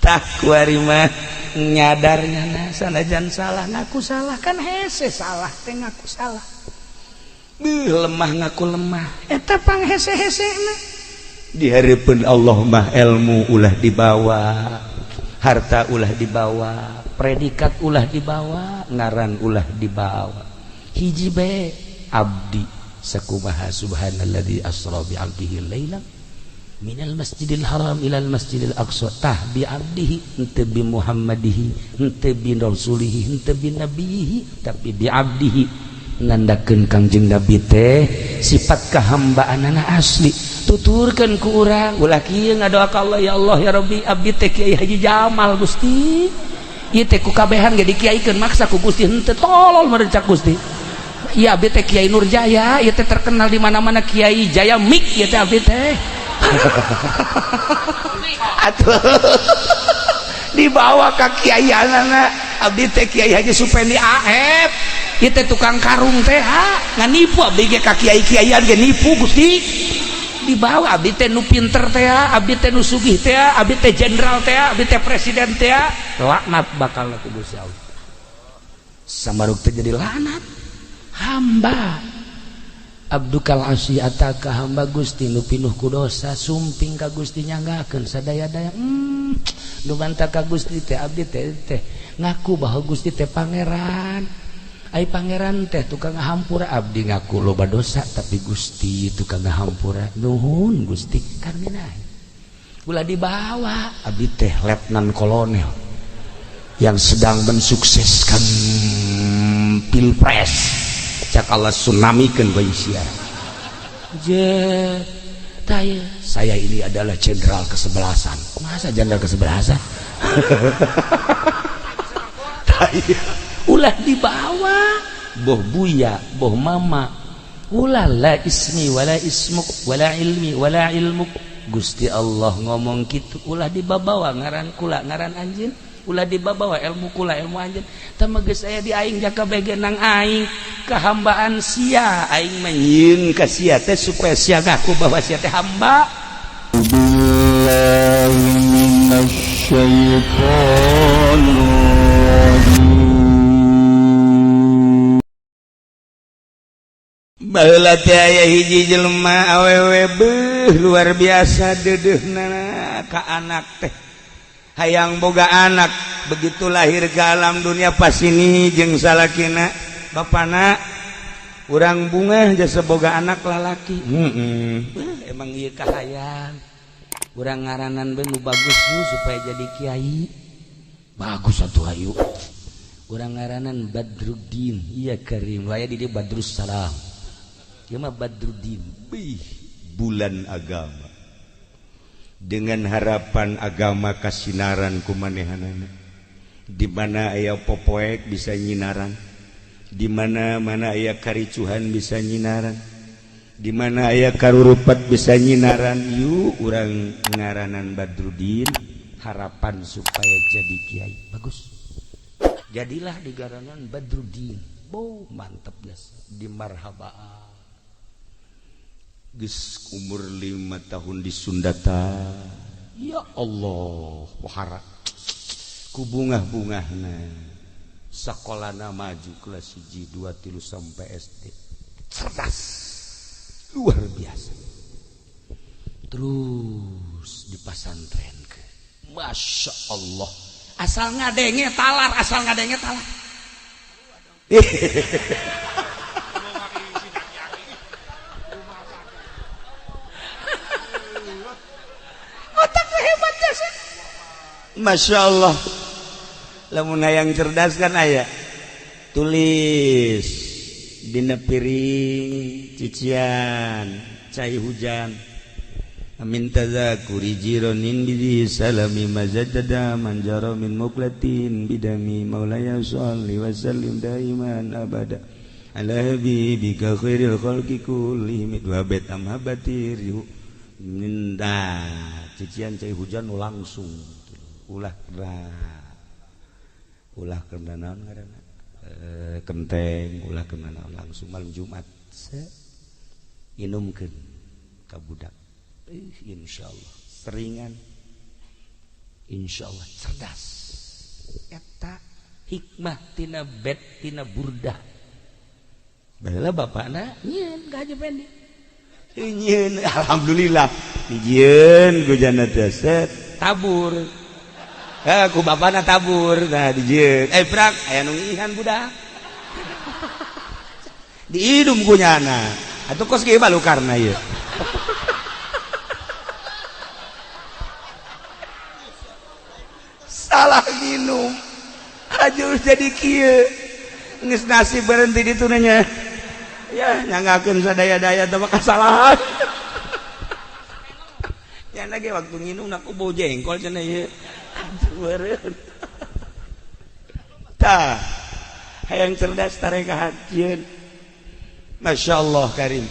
Tah kuari mah nyadarnya na sanajan salah ngaku salah kan hese salah teh ngaku salah. Beuh lemah ngaku lemah eta pang hese-hesena. Di hareupeun Allah mah ilmu ulah dibawa, harta ulah dibawa, predikat ulah dibawa, ngaran ulah dibawa. Hiji bae abdi sakumaha subhanalladzi asra bi 'abdihi lailan minal masjidil haram ilal masjidil aqsa. Tah bi abdihi henteu bi muhammadihi, henteu bi rasulihi, henteu bi nabihi, tapi bi abdihi. Nandakeun Kangjeng Nabi teh sifat kahambaanana asli. Tuturkeun ku urang ulah kieu ngadoa ka Allah, ya Allah ya Rabbi abdi teh Kiai Haji Jamal Gusti. Ieu teh ku kabehan ge dikiaikeun maksa ku Gusti henteu tolol meureun cak Gusti. Ieu abdi teh Kiai Nurjaya, ieu teh terkenal di mana-mana Kiai Jaya Mik ieu teh abdi teh. Atuh dibawa ka kiaianana abdi teh Kiai Haji Supendi AF. Ieu teh tukang karung teh ha nganipu abdi ge ka kiai-kiaian ge nipu Gusti. Dibawa abdi teh nu pinter teh, abdi teh nu sugih teh, abdi teh jenderal teh, abdi teh presiden teh. Laknat bakal ku Gusti Allah. Samaruk teh jadi laknat. Hamba abdukal asi ataka hamba Gusti nu pinuh ku dosa sumping ka Gusti nyanggakeun sadaya-daya. Nu bantah ka Gusti teh abdi teh teh ngaku bahwa Gusti teh pangeran. Ai pangeran teh tukang ngahampura abdi ngaku loba dosa tapi Gusti tukang ngahampura. Nuhun Gusti karmina. Ulah dibawa abdi teh letnan kolonel yang sedang mensukseskan pilpres. Cak Allah tsunamikeun bae sia. Je taya saya ini adalah jenderal kesebelasan. Masa jenderal kesebelasan? Taya ulah dibawa boh buya boh mama ulah la ismi wala ismuk wala ilmi wala ilmuk. Gusti Allah ngomong gitu ulah dibawa ngaran kula ngaran anjeun, ulah dibawa ilmu kula ilmu anjeun. Tah geus aya di aing jaka begenang aing kehambaan sia aing menyieun ka sia teh supaya sia ngaku bahwa sia teh hamba. Billahi minasyaitonir rajim. Baheula teh aya hiji jelema awewe beuh luar biasa deudeuhna ka anak teh. Hayang boga anak begitu lahir ke alam dunia pas ini jeung salakina bapana urang bungah jasa boga anak lalaki. Emang ieu kahayang urang ngaranan bae nu bagus nu supaya jadi kiai. Bagus atuh hayu. Urang ngaranan Badruddin, iya Karim, aya di dieu Badrus Salam. Ieu mah Badruddin, bih bulan agama. Dengan harapan agama kasinaran kumanehanana. Di mana aya popoek bisa nyinaran, di mana mana aya karicuhan bisa nyinaran, di mana aya karurupat bisa nyinaran. Yuk urang ngaranan Badruddin harapan supaya jadi kiai. Bagus. Jadilah digaranan Badruddin. Bo mantep guys di marhabaan. Geus umur 5 tahun di Sundata. Ya Allah, pohara ku bungah-bungahna. Sakolana maju kelas 1 2 3 sampai SD. Cerdas. Luar biasa. Terus dipasantrenkeun. Masya Allah. Asal ngadenge talar, asal ngadenge talar. Otaknya hebat ya sih. Masya Allah. Lamun hayang cerdas kan aya tulis dina piring cucian cai hujan min tazakuri jironin bi salami mazadada manjara min muklatin bidami maulaya sholli wa sallim daiman abada ala habibika khairil khalqi kullihim wa bait amhabatir minta cucian cai hujan langsung ulah kena ulah kena naon ngaranna kenteng ulah kena naon langsung malam Jumat inumkeun ka budak. Insyaallah seringan Insyaallah cerdas. Eta hikmah tina bet tina burdah. Baheula bapakna nyieun ka Haji Pendi. Nyieun alhamdulillah. Dijieun ku jana teh set tabur. Ku bapakna tabur nah dijieun. Eh prak aya nu ngihan budak. Diidum ku nyana. Atuh kos kieu balukarna ieu. Salah minum haju jadi kieu geus nasib berhenti di tunanya ya nyangakeun sadaya-daya teh kasalahan nya lagi waktu nginum aku bau jengkol cenah ieu meureun tah hayang cerdas tarekat jieun. Masya Allah karim.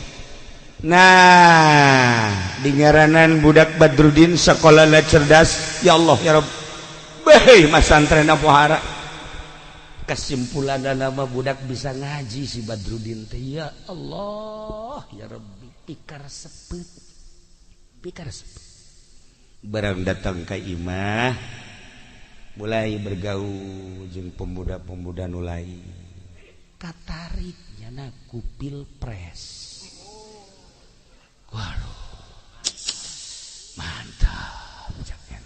Nah di ngaranan budak Badrudin sekolahna cerdas ya Allah ya Rabb. Beh masantren pohara. Kesimpulan nama budak bisa ngaji si Badrudin teh ya Allah ya Rabbi pikar sepet. Pikar sepet. Barang datang ka imah mulai bergaul jeung pemuda-pemuda nu lain. Katarik nyana ku pilpres. Waduh. Mantap caknya.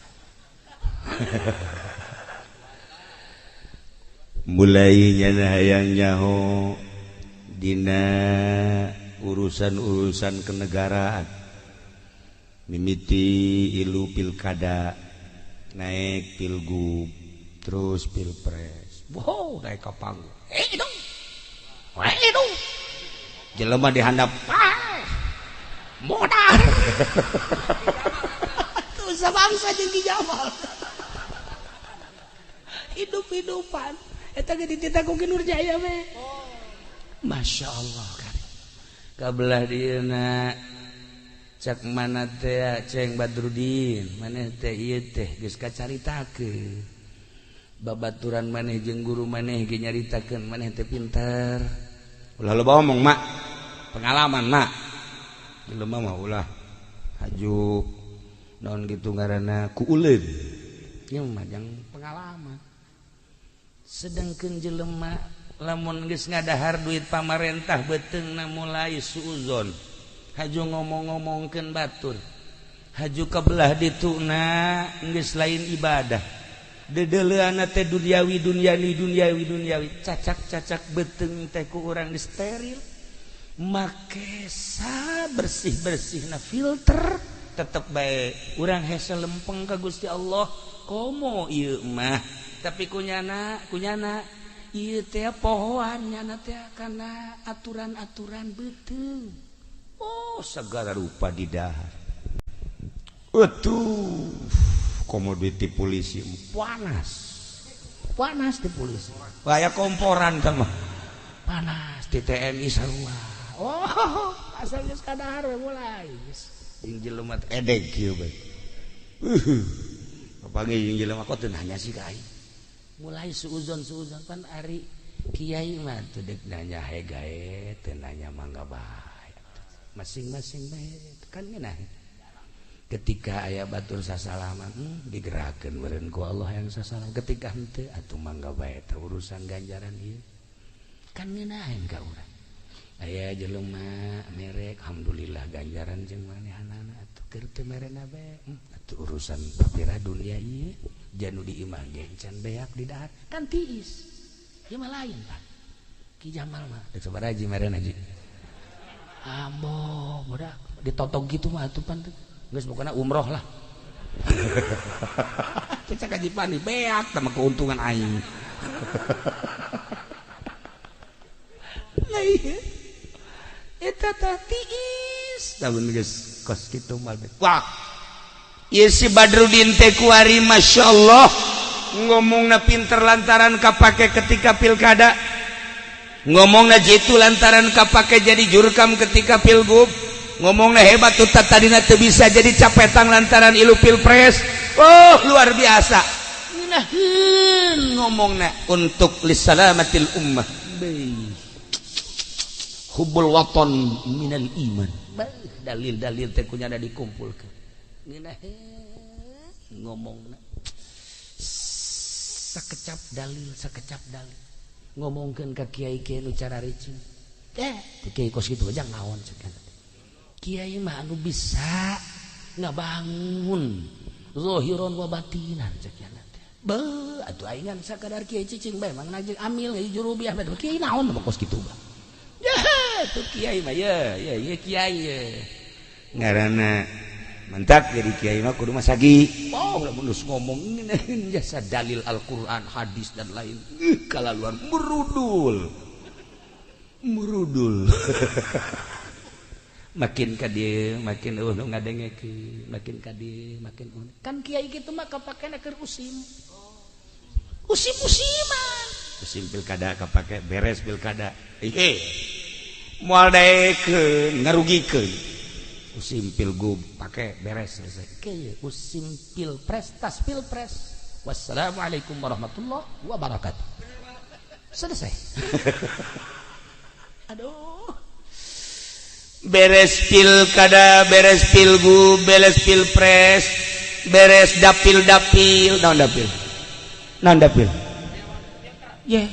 Mulai nyana hayang nyaho dina urusan-urusan kenegaraan mimiti ilu pilkada naik pilgub terus pilpres. Wow naik ka panggung. Hidung. Hidung. Jelema dihandap. Modal. Tuh sabangsa jeung Ki Jamal. Hidup-hidupan eta ge dititah ku Ki Nurjaya we. Masya Allah karim. Kabelah dieuna cak mana teh Ceng Badrudin maneh teh ieu teh geus kacaritakeun. Babaturan maneh jeung guru maneh ge nyaritakeun maneh teh pinter. Ulah loba omong mak. Pengalaman mak. Jelema mah ulah haju naon kitu ngaranna ku uleun. Ieu mah jang pengalaman. Sedangkan jelema lamun geus ngadahar duit pamarentah beuteungna mulai suuzon. Haju ngomong-ngomongkeun batur. Haju kabelah dituna geus lain ibadah. Dedeleuana teh duniawi duniawi duniawi duniawi. Cacak-cacak beuteung teh ku urang disteril. Make sa bersih-bersihna filter tetep bae urang hese lempeng ka Gusti Allah. Komo ieu mah tapi kunyana ieu teh pohoan nyana teh kana aturan-aturan beuteung. Oh segala rupa didahar. Atuh komo duit di polisi panas. Panas di polisi. Aya komporan teh mah. Panas di TNI sarua. Oh, asal geus kadahar we mulai. Jeung jelema teh edeg kieu bae. Kapanggih jeung jelema kok teu nanya sih ka aing. Mulai suuzon pan ari kiai mah teu deuk nanya hegae teu nanya mangga bae. Masing-masing bae kan ngeunah. Ketika aya batur sasalaman digerakkeun meureun ku Allah yang sasalam. Ketika henteu atuh mangga bae teh urusan ganjaran ieu. Kan ngeunaheun ka urang. Aya jelema merek alhamdulillah ganjaran jeung manehanana atuh keur teu merena bae. Atuh urusan papira dunia ieu janu di imah ge can beak di dahar kan tiis. Ieu mah lain Pak. Ki Jamal mah deuk sabaraha haji merena haji. Ambo budak ditotog kitu mah atuh pan geus pokona umroh lah. Cecak haji pani beak tah mah keuntungan aing. Lah ieu eta tah tiis lamun geus kos kitu mah. Wah. Ieu si Badrudin teh kuari masyaallah ngomongna pinter lantaran kapake ketika pilkada. Ngomongna jitu lantaran kapake jadi jurkam ketika pilgub. Ngomongna hebat tuh tadina teu bisa jadi capetang lantaran ilu pilpres. Oh luar biasa. Ngeunaheun ngomongna untuk lisalamatil ummah. Hubbul waton minal iman. Dalil-dalil teh kunyana dikumpulkeun. Ngeunaheun ngomongna. Sakecap dalil, sakecap dalil. Ngomongkeun ka kiai-kiai nu cararicing. Kiai kos kitu aja naon cek. Kiai mah anu bisa ngabangun zahiron wa batinan cek teh. Beuh, atuh aing ngan sakadar kiai cicing bae mang najeng amil jurubiah bae. Kiai naon mah kos kitu bah. Ya, tuh kiai mah ya, ya, ya kiai ya. Ngaranna mantap jadi kiai mah kudu masagi. Oh, lamun geus ngomong jasa dalil Al-Qur'an, hadis dan lain. Kalaluan merudul. Merudul. Makin ka dieu, makin eueuh nu ngadengekeun, makin ka dieu, makin eueuh. Kan kiai kitu mah kapakena keur usim. Usim-usiman. Usim pilkada kapake, beres pilkada. Ih. Moal daekeun, ngarugikeun. Usim pilgub pake beres selesai. Oke, usim pilpres tas pilpres. Wassalamualaikum warahmatullahi wabarakatuh. Selesai. Aduh. Beres pilkada, beres pilgub, beres pilpres, beres dapil-dapil, naon dapil? Naon dapil? Ye.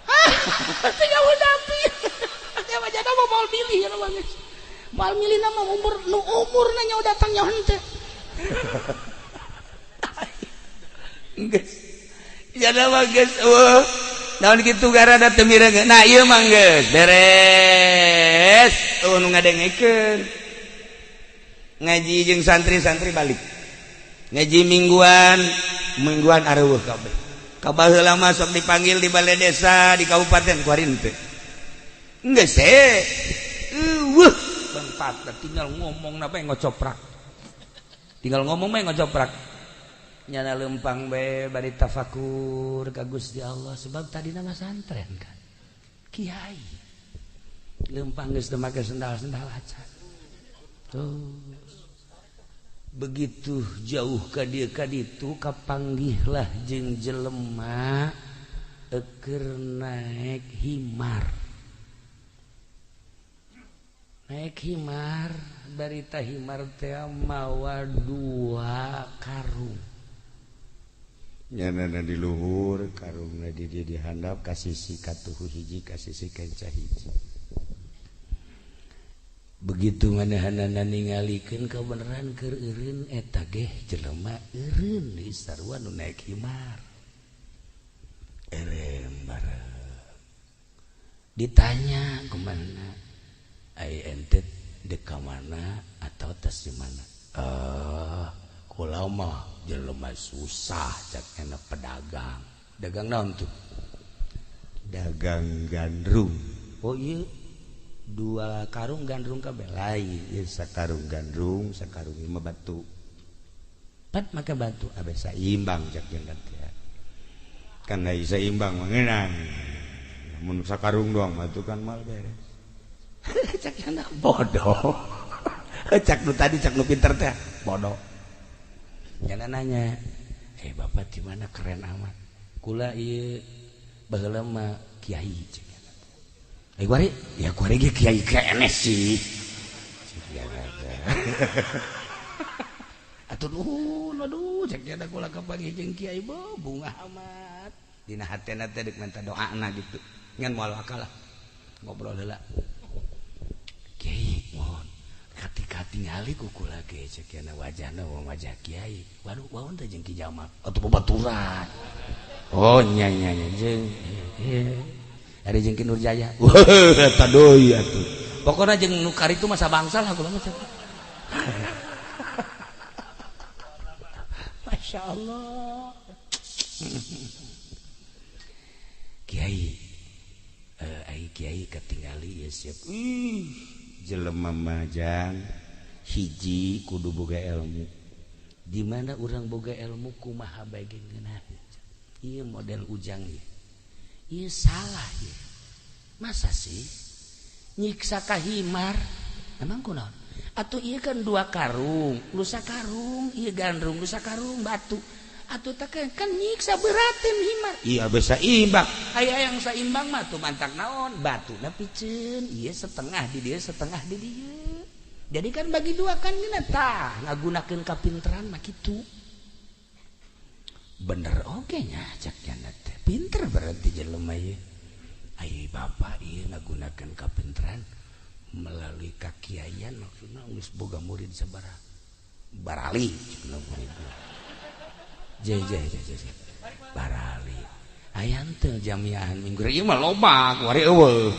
Ah, tinggal dapil. Ya mah jadi mau milih ya mah. Moal milih nama umur nu umur nanya udah datang nyaho henteu. Geus. Jada mah geus eueuh. Naon kitu garada teu mireung. Nah ieu mah geus beres. Eueuh nu ngadengekeun. Ngaji jeung santri-santri balik. Ngaji mingguan, mingguan areueuh kabeh. Ka baheula mah sok dipanggil di balai desa, di kabupaten kuari henteu. Geus e. Eueuh. Bangpat tinggal ngomong napa ngocoprak. Tinggal ngomong mah ngocoprak. Nyana lempang bae bari tafakur ka Gusti Allah sebab tadi nama santren kan. Kiai. Lempang geus teu make sendal-sendal acan. Tuh. Begitu jauh ka dieu ka ditu kapanggihlah jeung jelema keur naek himar. Naik himar, barita himar teh mawa dua karung. Nyanana di luhur, karungna di dieu dihandap ka sisi katuhu hiji ka sisi kenca hiji. Begitu manehanana ningalikeun kabeneran keur eureun eta geh jelema eureun di sarua nu naik himar. Eureun bareng. Ditanya kumaha? Ai ente dek ka mana atau tas di mana? Kula mah jelema susah cak enak pedagang. Dagang naon tuh? Dagang gandrung. Oh iya, dua karung gandrung kabeh. Lain, ieu sakarung gandrung, sakarung mah batu. Pat make batu. Abe saimbang cak jeung teh. Kan da saimbang mah ngeunang. Mun sakarung doang mah tuh kan mal beres. Cak anak bodoh. Cak nu tadi cak nu pinter teh bodoh. Jangan nanya, bapak di mana keren amat. Kula ieu baheula mah kiai cek. Kuari, ya kuari ge kiai keneh sih. Cek teh. Atuh nuhun aduh cek nya kula kapanggih jeung kiai bungah amat. Dina hatena teh deuk minta doana gitu. Ngan moal akalah. Ngobrol heula. Kiai mohon ketika tingali ku kula ge cek nya wajahna wajah kiai. Waduh waun teh jeung Ki Jamal atuh babaturan. Oh nya nya nya jeung ari jeung Ki Nurjaya. Weuh eta deui atuh. Pokona jeung nu karitu mah sabangsa lah kula mah cek. Masya Allah. Kiai ai kiai katingali ya siap. Jelema majang hiji kudu boga ilmu. Di mana urang boga ilmu kumaha bae ngeunah. Ieu model ujang ieu. Ieu salah ieu. Masa sih nyiksa ka himar? Emang kunaon? Atuh ieu kan dua karung, nu sakarung ieu gandrung, nu sakarung batu. Atuh teh kan nyiksa beratin himar. Iya bisa imbang. Aya yang saimbang mah tuh mantak naon? Batuna piceun, ieu setengah di dieu, setengah di dieu. Jadi kan bagi dua kan geuna tah ngagunakeun kapinteran mah kitu. Bener oge nya cek nyana teh. Pinter berarti jelema ieu. Ai bapak ieu ngagunakeun kapinteran melalui kakiaian, maksudna geus boga murid sabaraha barali cenah murid. Je je je je. Barali. Aya teu jamiahan minggu ieu mah loba kuari eueuh.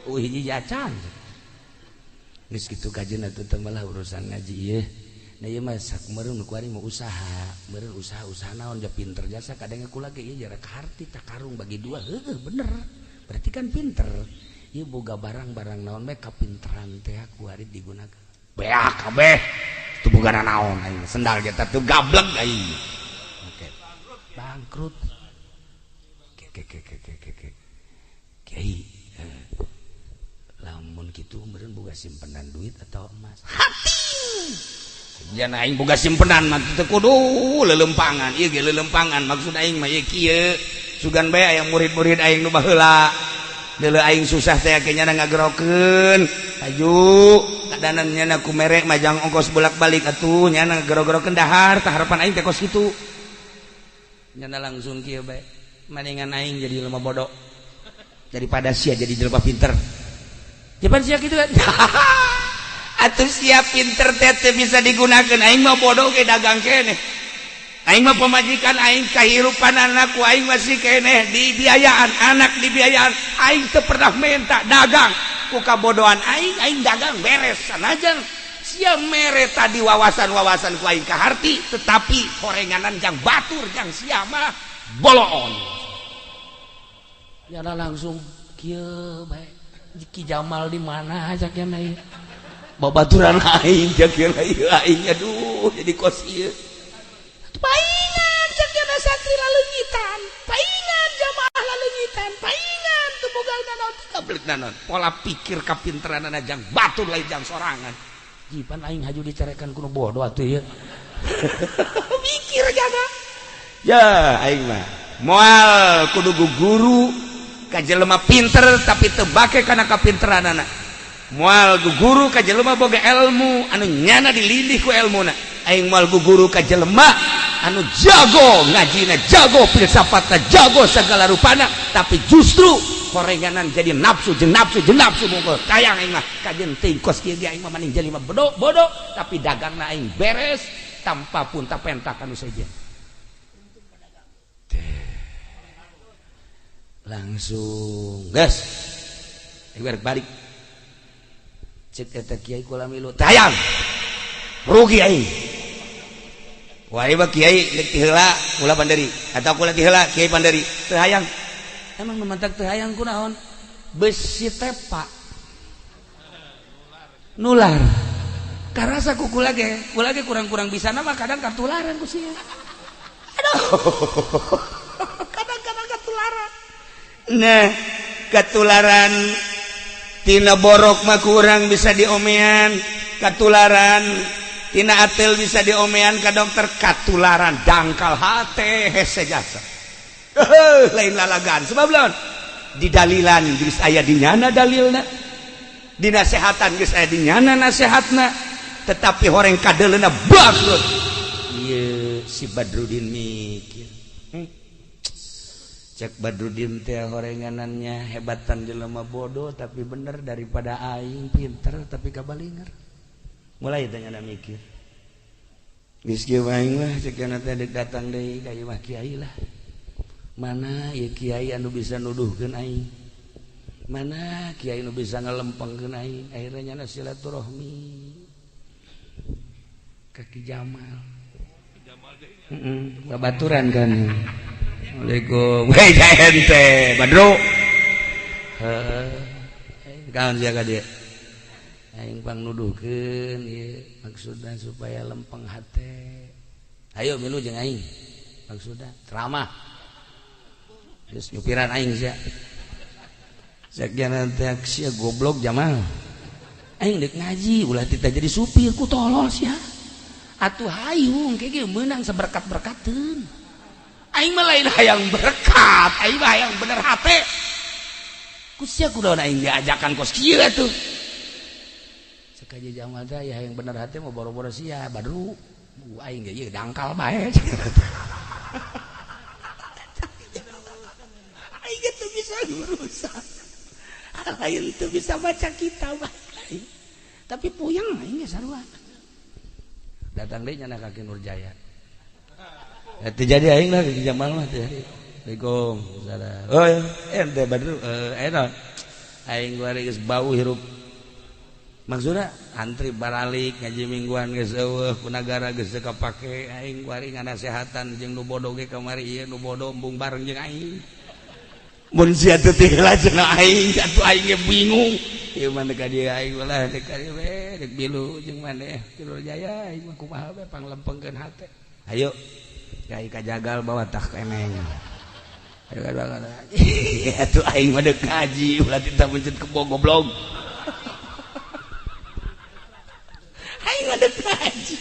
Eueuh hiji acan. Geus kitu kajeun atuh teh malah urusan ngaji ieu. Nah ieu mah sak meureun kuari mah usaha, meureun usaha-usaha naon ja pinter jasa kadang kula ge ieu jarak harti takarung bagi dua, heueuh bener. Berarti kan pinter. Ieu boga barang-barang naon bae kapinteran teh kuari digunakan. Beak kabeh. Teu boga naon aing, sendal ge teh gablek aing. Oke. Bangkrut. Ke ke ke ke ke ke. Kiai, lamun kitu meureun boga simpenan duit atau emas. Hati. Jangan aing boga simpenan mah teu kudu lelempangan. Ieu ge lelempangan maksud aing mah ieu kieu. Sugan bae aya murid-murid aing nu baheula. Deuleu aing susah teh ke nyana ngagerokeun. Aju kadanan nyana ku mere majang ongkos bolak-balik atuh nyana gero-gerokeun dahar tah harapan aing teh kos kitu. Nyana langsung kieu bae. Maningan aing jadi lemah bodoh daripada sia jadi jelema pinter. Japan sia kitu kan. Atuh sia pinter teh bisa digunakan, aing mah bodoh ge dagang keneh. Aing mah pemajikan aing kahirupan anakku aing masih keneh dibiayaan, anak dibiayaan, aing teu pernah minta dagang. Ku kabodohan aing, aing dagang beres sanajan sia mere tadi wawasan-wawasan ku aing kaharti, tetapi horenganan jang batur jang sia mah boloon. Nyana langsung kieu bae. Ki Jamal di mana cak nya ieu? Babaturan aing cak nya ieu aing aduh jadi kos ieu. Paingan cak nya santri laleungitan, paingan jamaah laleungitan, paingan teu boga naon kabelik naon. Pola pikir kapinteranana jang batur lain jang sorangan. Jipan aing haju dicarekan ku nu bodoh atuh ieu. Mikir jaga. Ya aing mah moal kudu guru ka jelema pinter tapi teu bake kana kapinteranana. Moal guru ka jelema boga ilmu anu nyana dilindih ku elmuna. Aing moal guru ka jelema anu jago ngajina, jago filsafatna, jago segala rupana, tapi justru horenganan jadi nafsu jeung nafsu jeung nafsu mungkul. Tayang aing mah kajeun teuing kos kieu ge aing mah maning jelema bodoh bodoh tapi dagangna aing beres tanpa pun tapenta kanu sejen. Langsung gas balik cek eta kiai kula milu tayang rugi aing. Wah ieu kiai deuk ti heula kula panderi atau kula ti heula kiai panderi teu hayang. Emang nu mantak teu hayang kunaon? Besi tepa nular karasa ku kula ge kurang-kurang bisa nama kadang katularan ku sia. Aduh kadang-kadang katularan. Nah katularan tina borok mah kurang bisa diomean, katularan tina atel bisa diomean ka dokter, katularan dangkal hate hese jasa. Lain lalagan sebab lawan didalilan geus aya di nyana dalilna, dinasehatan geus aya di nyana nasehatna, tetapi horeng kadeleuna bangkrut. Ieu si Badrudin mikir. Cek Badrudin teh horenganannya hebatan jelema bodoh tapi bener daripada aing pinter tapi kabalinger. Mulai teh nyana mikir. Geus kieu aing lah cek nyana teh datang deui ka ieu mah kiai lah. Mana ieu kiai anu bisa nuduhkeun aing? Mana kiai anu bisa ngalempengkeun aing? Akhirnya nyana silaturahmi ka Ki Jamal. Heeh, babaturan kan. Assalamualaikum. Hei ente, Badru. Heeh. Kaon sia ka dieu? Aing pang nuduhkeun ieu maksudna supaya lempeng hate. Ayo milu jeung aing. Maksudna ceramah. Geus nyupiran aing sia. Sakian teh sia goblok Jamal. Aing deuk ngaji ulah tita jadi supir ku tolol sia. Atuh hayung ke ge meunang saberkat-berkateun. Aing mah lain hayang berkat, aing mah hayang bener hate. Ku sia kudaon aing diajakan kos kieu atuh. Sakaja Jamal teh ya hayang bener hate mah boro-boro sia Badru. Aing ge ieu dangkal bae. Lain teu bisa baca kitab lain. Tapi puyeng aing ge sarua. Datang deui nya ka Ki Nurjaya. Teu jadi aing lah Ki Jamal mah teu jadi. Assalamualaikum. Salam. Oh, ente Badru naon? Aing kuari geus bau hirup. Maksudna antri baralik ngaji mingguan geus eueuh ku nagara geus teu kapake aing kuari nganasehatan jeung nu bodoh ge kamari ieu nu bodoh embung bareng jeung aing. Mun sia teu tiheula cenah aing atuh aing ge bingung. Ieu mah ka dieu aing ulah deuk ka dieu we deuk bilu jeung maneh Ki Nurjaya aing mah kumaha we panglempengkeun hate. Ayo kai kajagal bawa tah eneng. Ayo atuh aing mah deuk ngaji ulah titah mencet kebo goblok. Aing mah deuk ngaji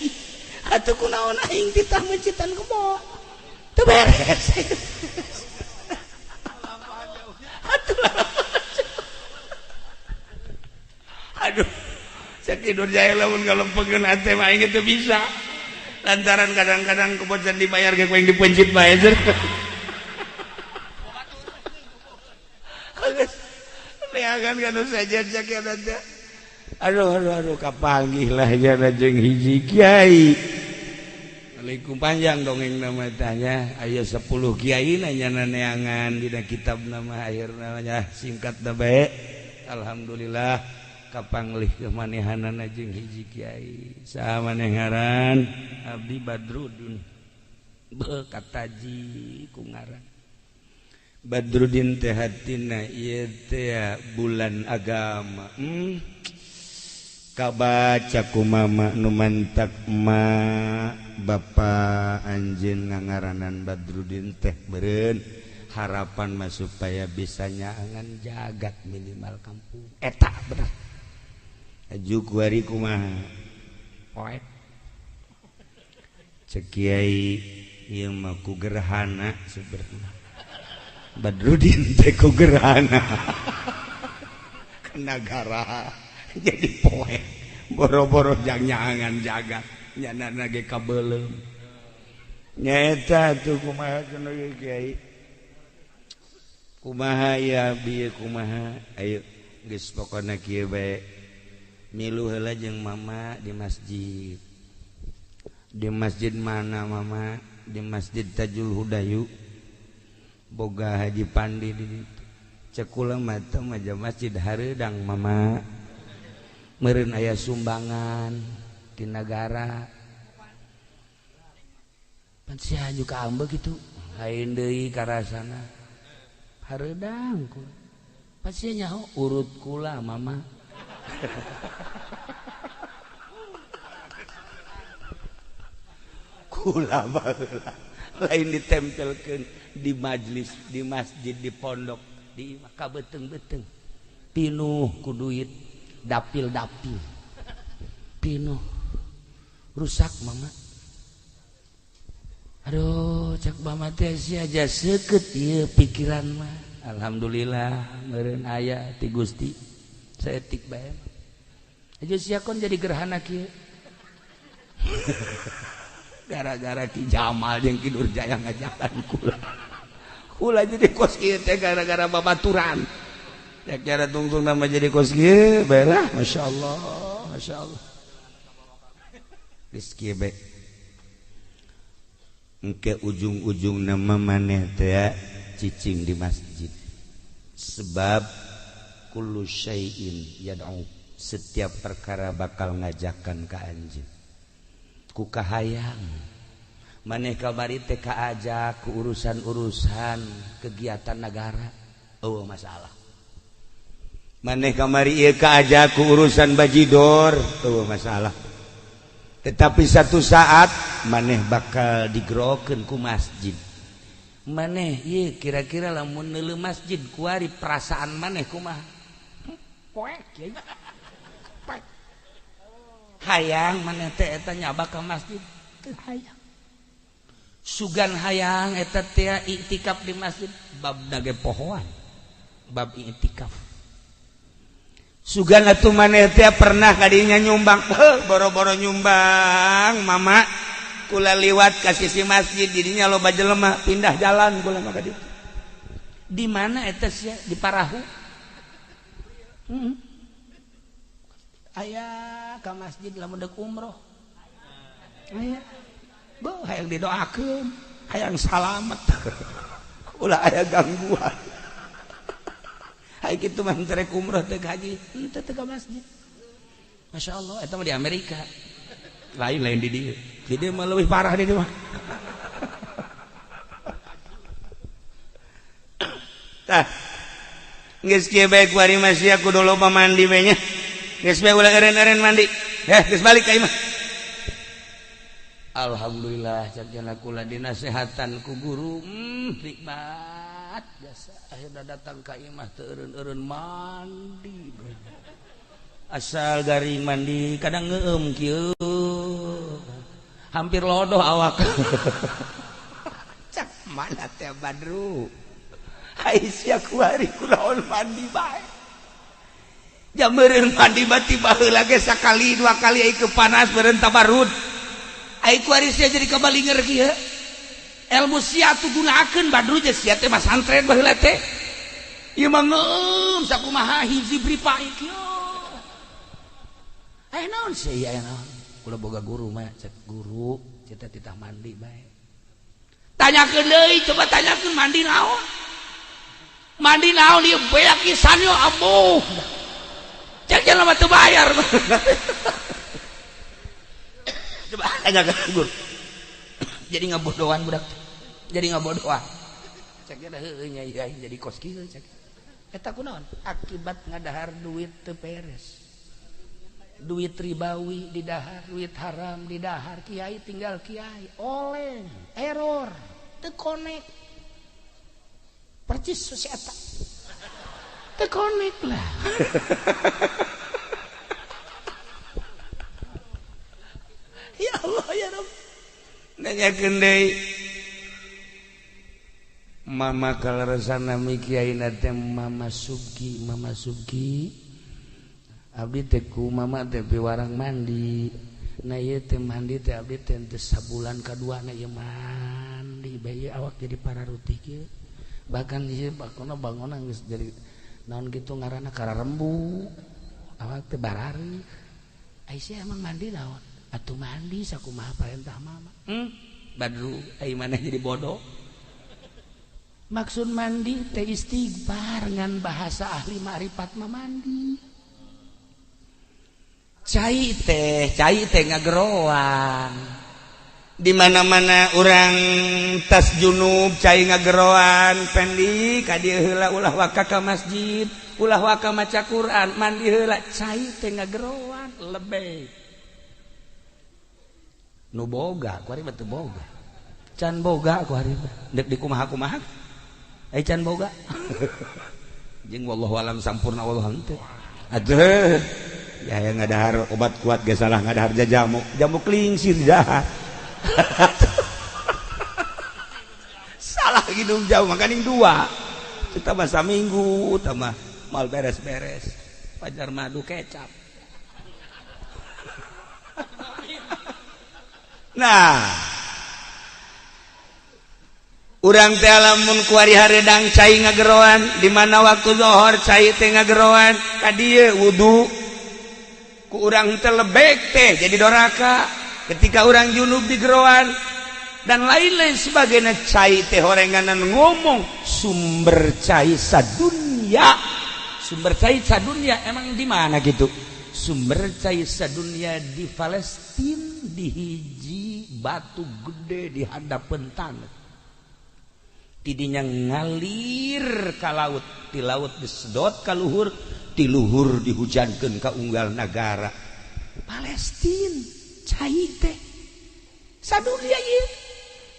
atuh kunaon aing titah mencitan kebo teu beres. Atuh aduh Ki Nurjaya lamun ngalempengkeun hate mah aing teu bisa lantaran kadang-kadang kebocan dibayar ge ku aing dipencit bae. Geus neangan kana saja cek eta. Aduh aduh aduh kapanggih lah jana jeung hiji kiai. Assalamualaikum panjang dongeng nama tanya aya 10 kiai nanya neangan dina kitab nama akhirna nya singkat da bae. Alhamdulillah kapanglih kemanehanana jeung hiji kiai. Saha maneh ngaran? Abdi Badrudin. Beuh kataji ku ngaran. Badrudin teh hatina ieu teh bulan agama. Kabaca ku mama nu mantak ma bapa anjeun ngangaranan Badrudin teh beureun harapan mah supaya bisa nyaangan jagat minimal kampung eta bener. Aju kuari kumaha poek cek kiai ieu mah ku gerhana sebenarnya Badrudin teh ku gerhana kena gara jadi poek boro-boro jang nyaangan jagat nyanana ge kabeuleum nyaeta atuh kumaha cenah kiai kumaha ya bieu kumaha ayo geus pokona kieu bae milu heula jeung mama di masjid. Di masjid mana mama? Di Masjid Tajul Hudayu boga Haji Pandi di ditu. Cek kula mah teh mah masjid hareudang mama. Meureun aya sumbangan di nagara. Pan sia juga ambeu kitu. Lain deui karasana. Hareudang kula. Pan sia nyaho urut kula mama. Kula baheula lain ditempelkeun di majlis, di masjid, di pondok, di kabeuteung-beuteung. Pinuh ku duit, dapil-dapil. Pinuh. Rusak mama. Aduh, cek mama teh sia aja seukeut ieu pikiran mah. Alhamdulillah meureun aya ti Gusti. Saeutik bae. Aja sia kon jadi gerhana kieu. Gara-gara Ki Jamal jeung Ki Nurjaya ngajakan kula. Kula jadi kos kieu teh gara-gara babaturan. Ya cara tungtung nama jadi kos kieu bae lah, masyaallah, masyaallah. Geus kieu bae. Engke ujung-ujung nama maneh teh cicing di masjid. Sebab kullu syai'in yad'u, setiap perkara bakal ngajakan ka anjeun. Ku kahayang maneh kamari teh kaajak ku urusan-urusan kegiatan negara, eueuh masalah. Maneh kamari ieu kaajak ku urusan bajidor, eueuh masalah. Tetapi satu saat maneh bakal digerokeun ku masjid. Maneh ieu kira-kira lamun neuleuh masjid kuari perasaan maneh kumaha? Poek ye. Poek. Hayang maneh teh eta nyaba ka masjid teu hayang. Sugan hayang eta teh iktikaf di masjid bab dage pohoan. Bab iktikaf. Sugan atuh maneh teh pernah kadinya nyumbang, boro-boro nyumbang mama kula liwat ka sisi masjid didinya loba jelema pindah jalan kula mah ka ditu. Di mana eta sia? Di parahu. Aya ka masjid lamun deuk umroh. Aya. Beuh hayang didoakeun, hayang salamet. Ulah aya gangguan. Hayang kitu mah teu rek umroh teu haji, henteu teu ka masjid. Masya Allah, eta mah di Amerika. Lain-lain di dieu. Di dieu mah leuwih parah di dieu mah. Tah. Geus kieu bae kuari mah sia kudu loba mandi bae nya. Geus bae ulah eureun-eureun mandi. Heh, geus balik ka imah. Alhamdulillah cak jana kula dinasehatan ku guru. Nikmat jasa akhirna datang ka imah teu eureun-eureun mandi. Asal garing mandi kadang ngeueum kieu. Hampir lodoh awak. Cak mana teh Badru. Ai sia kuari kunaon mandi bae. Jam meureun mandi bati baheula ge sakali dua kali ai kepanas meureun tabarud. Ai kuari sia jadi kabalinger kieu. Ilmu sia tuh gunakeun Badru je sia teh masantren baheula teh. Ieu mah ngeueum sakumaha hiji bripa kieu. Aya naon sih aya naon. Kula boga guru mah cek guru cita titah mandi bae. Tanyakeun deui coba tanyakeun mandi naon. Mandi naon ieu beak pisan yo abuh. Cek jelema teu bayar. Coba tanyakeun guru. Jadi ngabodohan budak. Jadi ngabodohan. Cek heueuh nya ieu jadi kos kieu cek. Eta kunaon? Akibat ngadahar duit teu beres. Duit ribawi didahar, duit haram didahar, kiai tinggal kiai, oleng, error, teu connect. Percis si eta. Teu connect lah. Ya Allah ya Rabb. Nanyakeun deui. Mama kaleresan nami kiai teh Mama Subki, Mama Subki. Abdi teh ku mama teh piwarang mandi. Nah ieu teh mandi teh abdi teh teu sabulan kadua na ieu mandi bae awak jadi pararutih kieu. Bahkan ieu bakona bangunna geus jadi naon kitu ngaranna kararembu. Awak teh barari. Ai sia emang mandi naon? Atuh mandi sakumaha parentah mama. Badru ai maneh jadi bodoh. Maksud mandi teh istighfar ngan bahasa ahli ma'rifat mah mandi. Cai teh ngageroan. Di mana-mana urang tas junub cai ngageroan, pendi ka dieu heula ulah waka ka masjid, ulah waka maca Quran, mandi heula cai teh ngageroan lebih. Nu boga kuari mah teu boga. Can boga kuari mah. Deuk dikumaha-kumaha. Ai can boga. Jeung wallahu alam sampurna wallahu henteu. Aduh. Ya yang ngadahar obat kuat gak salah ngadahar jamu jamu klingsir dah. Salah minum jauh makaning dua kita masa minggu tambah mal beres-beres pajar madu kecap. Nah urang teh lamun kuari hareudang cai ngageroan di mana waktu zohor cai teh ngageroan ka dieu wudu ku urang teh lebek teh jadi doraka ketika urang junub di geroan dan lain-lain sebagainya cai teh horenganan ngomong sumber cai sadunya sumber cai sadunya emang di mana gitu sumber cai sadunya di Palestina di hiji batu gede di hadapan tanah tidinya ngalir ka laut di laut disedot ka luhur ti luhur dihujankeun ka unggal nagara Palestina cai teh sadunia ieu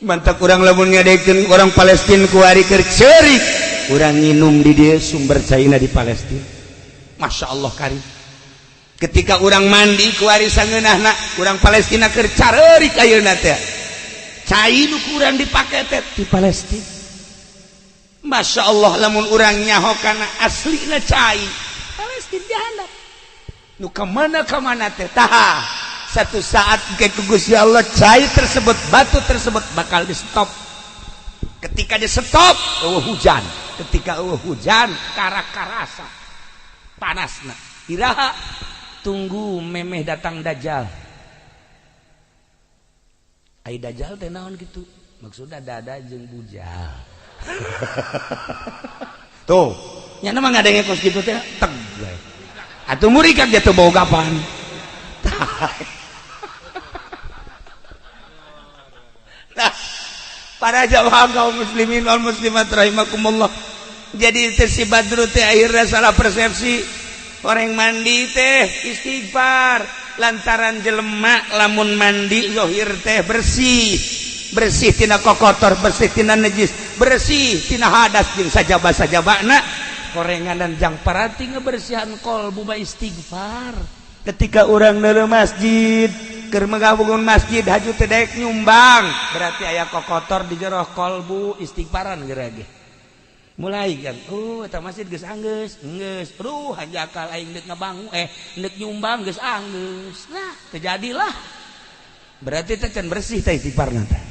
mantak urang lamun ngadekeun orang Palestina ku ari keur ceurik urang nginum di dieu sumber caina di Palestina. Masya Allah karim ketika urang mandi ku ari sangeunahna urang Palestina keur careurik ayeuna teh cai nu ku urang dipake teh di Palestina. Masya Allah lamun urang nyaho kana aslina cai Palestina dihandap nu kamana-kamana teh tah satu saat ke Gusti Allah cai tersebut batu tersebut bakal di stop. Ketika di stop eueuh hujan, ketika eueuh hujan karakarasa Panasna. Iraha tunggu memeh datang dajjal. Ai dajjal teh naon kitu? Maksudna dada jeung bujal. Tuh, nya mah ngadenge kos kitu teh teg we. Atuh murid ge teu boga pan. Nah, para jamaah kaum muslimin wal muslimat rahimakumullah. Jadi teh si Badru teh akhirnya salah persepsi. Orang mandi teh istighfar lantaran jelema lamun mandi zahir teh bersih, bersih tina kokotor, bersih tina najis, bersih tina hadas jeung sajaba-sajabana. Korenganan jang parati ngebersihan kolbu mah istighfar. Ketika urang neuleuh masjid, keur ngabangun masjid haju teh daek nyumbang, berarti aya kokotor di jero kolbu, istighfaran geura ge. Mulai kan, eta masjid geus anggeus, geus, aduh hanjakal aing deuk ngabangun, deuk nyumbang geus anggeus. Nah, terjadilah. Berarti teh can bersih teh istighfarna teh.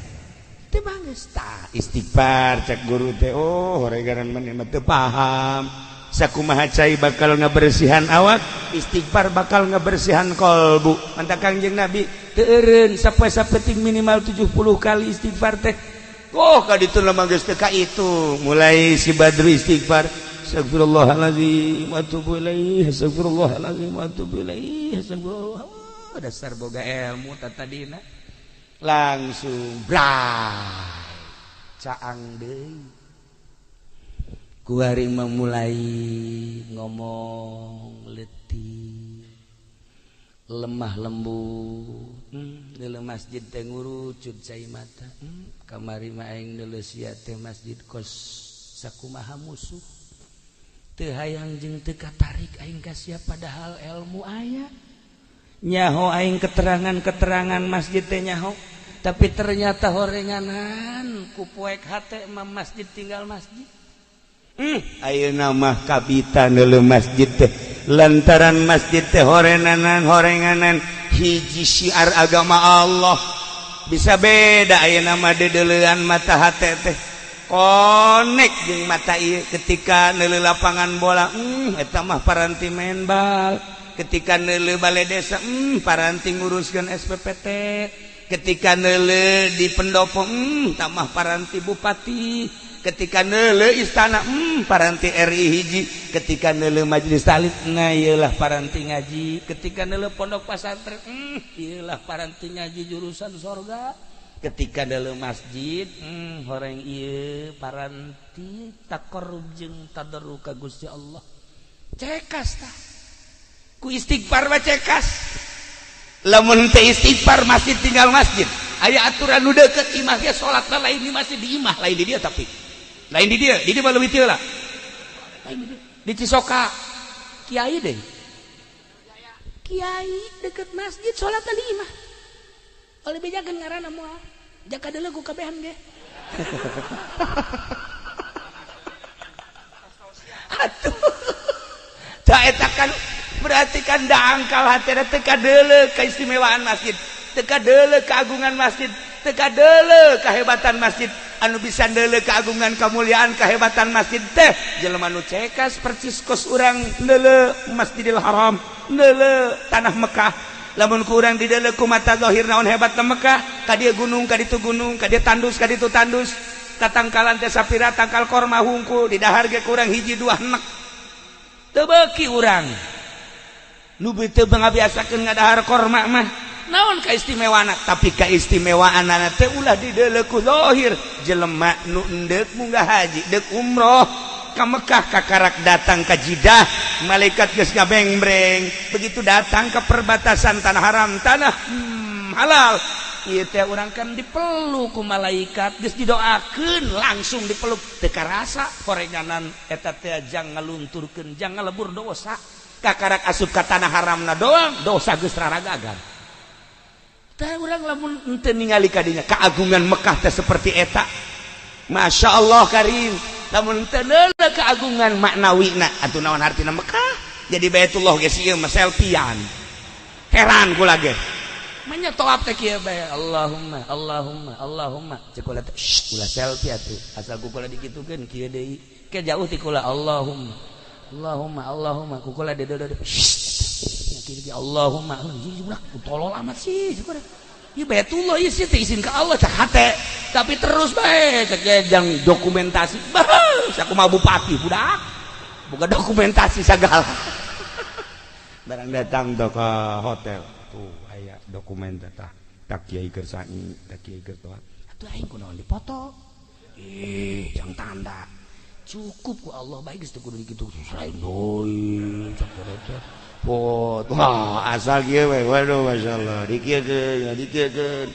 Teu banggeus tah istighfar cek guru teh, oh horegaran maneh mah teu paham. Sakumaha cai bakal ngabersihan awak, istighfar bakal ngabersihan kolbu. Mantap Kangjeng Nabi teu eureun sapoe sapeting minimal 70 kali istighfar teh. Oh ka ditu mah geus teu ka itu. Mulai si Badru istighfar, astagfirullahalazim wa atubu ilaih, astagfirullahalazim wa atubu ilaih, astagfirullah. Oh, dasar boga ilmu tatadina. Langsung bray caang deui. Kuari memulai ngomong letih, lemah lembut. Neuleuh masjid teh ngurucut cai mata. Kamari mah aing neuleuh sia teh masjid kos sakumaha musuh. Teu hayang jeung teu katarik aing ka sia padahal ilmu aya. Nyaho aing keterangan-keterangan masjid teh nyaho, tapi ternyata horenganan ku poek hate mah masjid tinggal masjid. Ayeuna mah kabita neuleuh masjid teh lantaran masjid teh horenanan horenganan hiji syiar agama Allah. Bisa beda ayeuna mah deudeulean mata hate teh konek jeung mata ieu ketika neuleuh lapangan bola, eta mah paranti main bal. Ketika neuleuh balai desa, paranti nguruskeun SPPT. Ketika neuleuh di pendopo, tamah paranti bupati. Ketika neuleuh istana, paranti RI hiji. Ketika neuleuh majelis taklim, nah ieulah paranti ngaji. Ketika neuleuh pondok pesantren, ieulah paranti ngaji jurusan sorga. Ketika neuleuh masjid, horeng ieu paranti taqarrub jeung tadarru ka Gusti Allah. Cekas tah. Ku istighfar mah cekas. Lamun teu istighfar masjid tinggal masjid. Aya aturan nu deukeut imah ge salatna lain di masjid, di imah lain di dia tapi. Lain di dia mah leuwih teu lah. Lain di dia. Di Cisoka kiai deh. Kiai deukeut masjid salatna di imah. Oleh bejakeun ngaranna moal. Jaka deuleu ku kabehan ge. Atuh. Ta eta kan berarti kan dangkal hatena teu kadeuleu keistimewaan masjid, teu kadeuleu keagungan masjid, teu kadeuleu kehebatan masjid. Anu bisa ndeuleu keagungan, kemuliaan, kehebatan masjid teh jelema nu cekas percis kos urang ndeuleu Masjidil Haram, ndeuleu tanah Mekah. Lamun ku urang dideuleu ku mata zahir naon hebatna Mekah, ka dieu gunung, ka ditu gunung, ka dieu tandus, ka ditu tandus. Tatangkalan teh sapira tangkal korma hungkul, di dahar ge kurang hiji dua enek. Teu beuki urang. Nu teu ngabiasakeun ngadahar korma mah naon kaistimewaanna, tapi kaistimewaanna teh ulah dideuleu ku zahir. Jelema nu endeuk munggah haji, deuk umroh ka Mekah, kakarak datang ka Jidah, malaikat geus ngabengbreng. Begitu datang ke perbatasan tanah haram, tanah halal, ieu teh urang kan dipeluk ku malaikat, geus didoakeun langsung dipeluk. Teu karasa horenganan eta teh jang ngalunturkeun, jang ngalebur dosa. Kakarak asup ka tanah haramna doang dosa geus raragagan. Tah urang lamun henteu ningali ka dinya keagungan Mekah teh seperti eta. Masya Allah karim. Lamun henteu neuleuh keagungan maknawina atuh naon hartina Mekah? Jadi Baitullah geus ieu mah selfiean. Heran kula ge. Manya toap teh kieu bae. Allahumma Allahumma Allahumma. Cek kula teh ulah selfie atuh. Asal ku kula dikitukeun kieu deui. Ke jauh ti kula Allahumma. Allahumma Allahumma kukula dedo. Allahumma budak tolol amat sih. Ieu Baitullah ieu sih teh izin ka Allah cak hate. Tapi terus bae cek jang dokumentasi. Bah, sakumaha bupati budak. Boga dokumentasi sagala. Barang datang tuh ke hotel. Tuh aya dokumen tah. Tak kiai keur sa'i, tak kiai keur toa. Atuh aing kunaon dipoto? Ih, jang tanda. Cukup ku Allah bae geus teu kudu dikitu. Selain deui cak teh. Pot, wah asal kieu we, waduh masyaallah, dikieukeun, dikieukeun.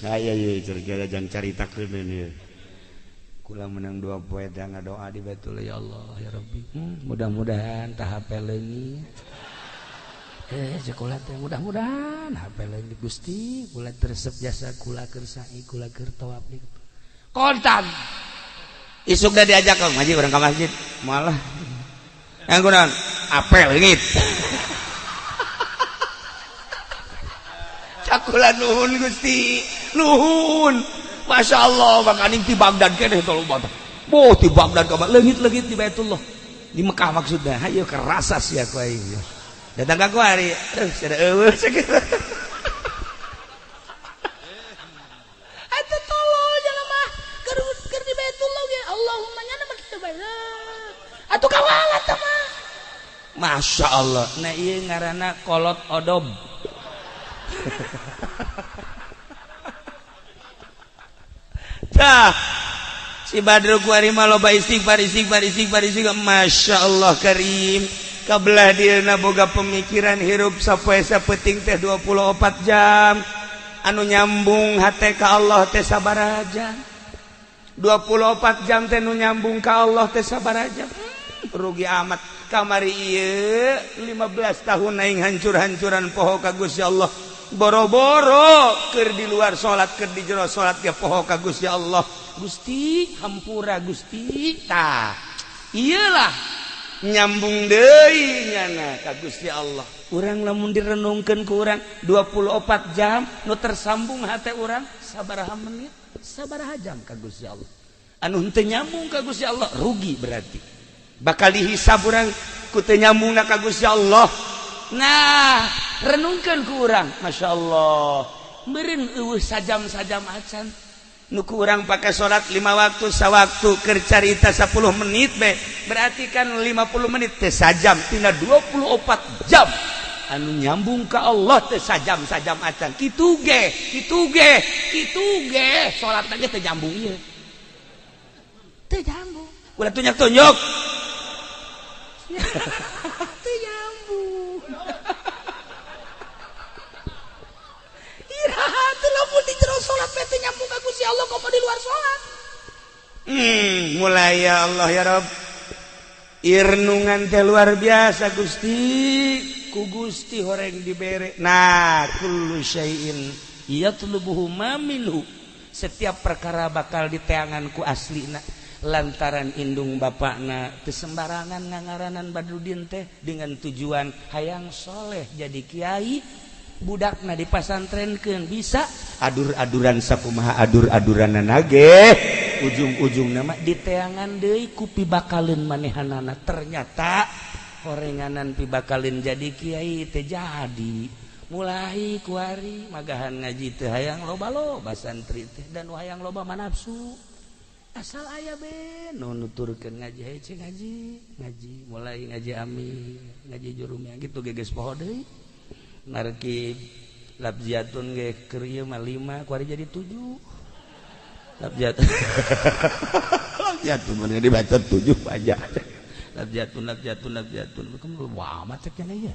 Nah iya ieu cerita jang caritakeun ieu. Kula menang 2 poe teh ngadoa di Baitullah ya Allah ya Rabbi. Mudah-mudahan tah HP leungit. Sekolah teh mudah-mudahan HP leungit Gusti, kula teresep jasa kula keur sa'i, kula keur tawaf di. Kontan. Isuk da diajak ke ngaji urang ka masjid, malah yang kunaon? Apel leungit. Cakula nuhun Gusti, nuhun. Masya Allah, makaning ti Baghdad keneh tolong bata. Boh ti Baghdad ka leungit-leungit di Baitullah. Di Mekah maksudna. Hayu kerasa sia ku aing. Datang ka kuari, sada eueuh sakitu. Atuh tolol jelema keur di Baitullah ge Allahumma nya mah kitu bae. Atuh kawalat teh mah. Masya Allah. Nah ieu ngaranna kolot odob. Tah si Badru kuari mah loba istighfar istighfar istighfar istighfar. Masya Allah karim. Kabelah dieuna boga pemikiran hirup sapoe sapeting teh 24 jam. Anu nyambung hate ka Allah teh sabaraha jam. 24 jam teh nu nyambung ka Allah teh sabaraha jam. Rugi amat kamari ieu 15 tahun aing hancur-hancuran poho ka Gusti Allah. Boro-boro keur di luar salat keur di jero salat ge poho ka Gusti Allah. Gusti hampura Gusti tah. Iyalah nyambung deui nyana ka Gusti Allah. Urang lamun direnungkeun ku urang 24 jam nu tersambung hate urang sabaraha menit sabaraha jam ka Gusti Allah. Anu henteu nyambung ka Gusti Allah rugi berarti. Bakal dihisab urang ku teu nyambungna ka Gusti Allah. Nah, renungkeun ku urang, Masya Allah. Meureun eueuh sajam-sajam acan. Nu ku urang pake salat 5 waktu sawaktu keur carita 10 menit be. Berarti kan 50 menit teh sajam tina 24 jam. Anu nyambung ka Allah teh sajam-sajam acan. Kitu ge, kitu ge, kitu ge, salatna ge teu nyambung ieu. Teu nyambung. Ulah tunjuk-tunjuk. Teu nyambung. Iraha teu lamun di jero salat teh teu nyambung ka Gusti Allah komo di luar salat. Mulai ya Allah ya Rabb. Irnungan teh luar biasa Gusti, ku Gusti horeng dibere. Nah, kullu syai'in yatlubuhu ma minhu. Setiap perkara bakal diteangan ku aslina. Lantaran indung bapakna teu sembarangan ngangaranan Badrudin teh dengan tujuan hayang soleh jadi kiai, budakna dipasantrenkeun bisa adur-aduran sakumaha adur-aduranna ge ujung-ujung nama diteangan deui ku pibakaleun manehanana. Ternyata horenganan pibakaleun jadi kiai teh jadi mulai kuari magahan ngaji teh hayang loba-loba santri teh dan hayang loba manapsu. Asal aya be nu nuturkeun ngaji hece ngaji ngaji mulai ngaji ami ngaji jurumnya gitu geges poho deui narki labziatun ge keur ieu mah 5 kuari jadi 7 labziatun labziatun mah dibaca 7 aja labziatun labziatun labziatun kamu wah amat cek nya ieu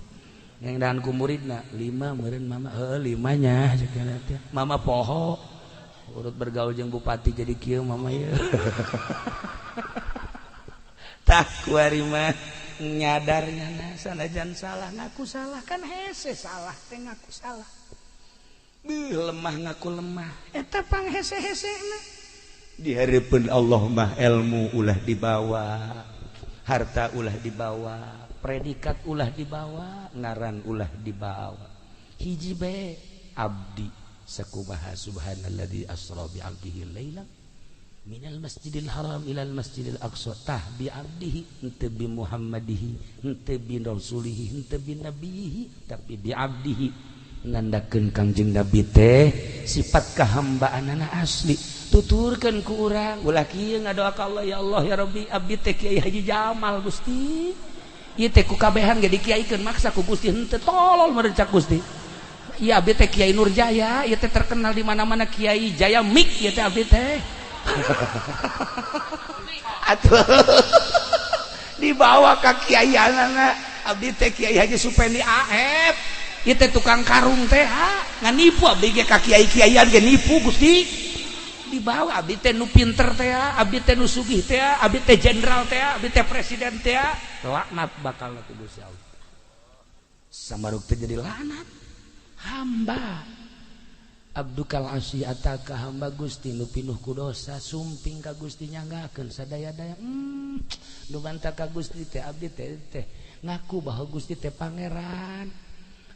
yang dahan ku muridna 5 meureun mama heuh 5 nya cek nya teh mama poho urut bergaul jeung bupati jadi kieu mama ieu. Tah kuari mah nyadar nyana sanajan salah ngaku salah kan hese salah teh ngaku salah. Beuh lemah ngaku lemah. Eta pang hese-hesena. Di hareupeun Allah mah ilmu ulah dibawa, harta ulah dibawa, predikat ulah dibawa, ngaran ulah dibawa. Hiji bae abdi. Sakumaha subhanalladzi asra bi 'abdihi lailan Minal Masjidil Haram ilal Masjidil Aqsa tah bi abdihi henteu bi Muhammadihi henteu bi rasulihi henteu bi nabihi tapi bi abdihi nandakeun Kangjeng Nabi teh sifat kahambaanana asli tuturkeun ku urang ulah kieu ngadoa ka Allah ya Allah ya Rabbi abdi teh Kiai Haji Jamal Gusti ieu teh ku kabehan ge dikiaikeun maksa ku Gusti henteu tolol meureun cak Gusti ieu abdi teh Kiai Nurjaya ieu teh terkenal di mana-mana Kiai Jaya Mik ieu teh abdi teh atuh dibawa ka kiaianana abdi teh Kiai Haji Supendi AF ieu teh tukang karung teh ha nganipu abdi ge ka kiai-kiaian ge nipu Gusti dibawa abdi teh nu pinter teh abdi teh nu sugih teh abdi teh jenderal teh abdi teh presiden teh laknat bakal ku Gusti Allah samaruk teh jadi laknat hamba abdukal asyi ataka hamba Gusti nu pinuh ku dosa sumping ka Gusti nyanggakeun sadaya-daya nu bantah ka Gusti teh abdi teh teh ngaku bahwa Gusti teh pangeran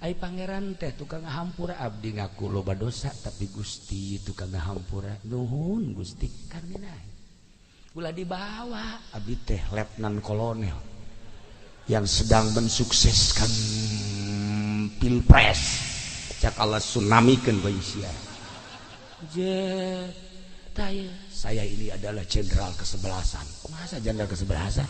ai pangeran teh tukang ngahampura abdi ngaku loba dosa tapi Gusti tukang ngahampura nuhun Gusti karmina ulah dibawa abdi teh letnan kolonel yang sedang mensukseskan pilpres cak Allah tsunamikeun bae sia je taya saya ini adalah jenderal kesebelasan masa jenderal kesebelasan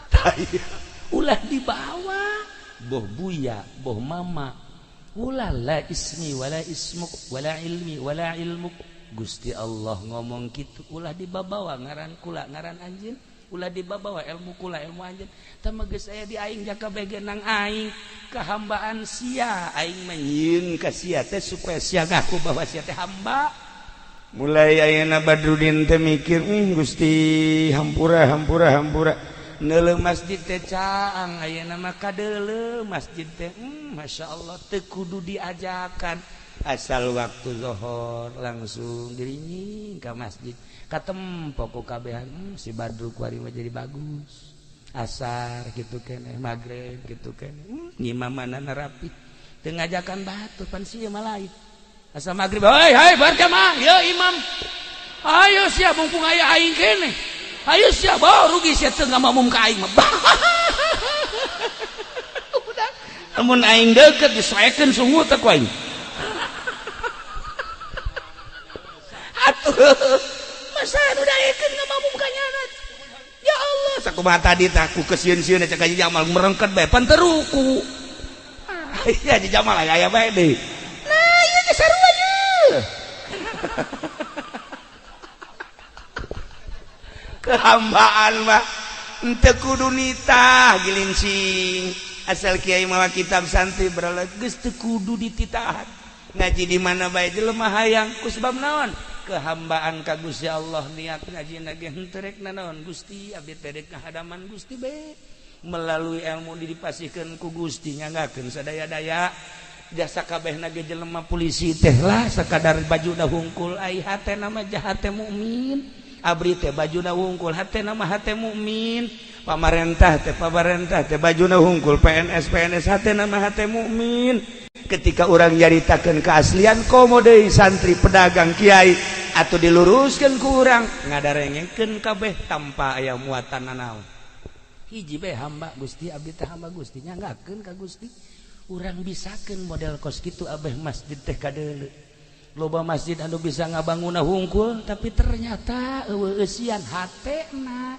taya ulah dibawa boh buya boh mama ulah la ismi wala ismuk wala ilmi wala ilmuk Gusti Allah ngomong kitu ulah dibabawa ngaran kula ngaran anjeun ulah dibabawa ilmu kula ilmu anjeun tah mah geus aya di aing jaka bege nang aing kehambaan sia aing mah ka sia teh supaya sia ngaku bahwa sia teh hamba mulai ayeuna Badrudin teh mikir Gusti hampura hampura hampura neuleuh masjid teh caang ayeuna mah kadeuleuh masjid teh masyaallah teu kudu diajakan asal waktu zuhur langsung dirinying ka masjid katempo ku kabehan si Badru kuari mah jadi bagus asar kitu keneh magrib kitu keneh ngimamanana rapi teu ngajakan batur pan sia mah lain asal magrib hei hei berjamaah ye imam ayo sia mumpung aya aing keneh ayo sia bawa rugi sia teu ngamamum ka aing mah udah amun aing deukeut disoekeun sungut teh ku aing atuh masa nu daekeun ngamamum ka nyana ya Allah sakumaha tadi tah ku kesieun-sieun cek Haji Jamal merengket bae pan teu ruku iya Haji Jamal aya bae deui nah ieu geus sarua ye kehambaan mah henteu kudu nitah gilincing asal kiai mawa kitab santri berala geus teu kudu dititahan ngaji di mana bae jelema hayang ku sebab naon kehambaan ka Gusti Allah niat ngaji ge henteu rek nanaon Gusti abdi teh rek ngahadaman Gusti bae melalui ilmu dipasihkeun ku Gusti nyanggakeun sadaya-daya jasa kabehna ge jelema polisi teh lah sakadar bajuna hungkul ai hatena mah jahate mukmin abri teh bajuna hungkul hatena mah hate mukmin pamarentah teh bajuna hungkul PNS PNS hatena mah hate mukmin ketika orang nyaritakeun keaslian komo deui santri pedagang kiai atau diluruskeun ku urang ngadarengkeun kabeh tanpa aya muatan nanaon hiji bae hamba Gusti abdi teh hamba Gusti nyanggakeun ka Gusti urang bisakeun model kos kitu abeh masjid teh kadeuleu loba masjid anu bisa ngabangunna hungkul tapi ternyata eueuh eusian hatena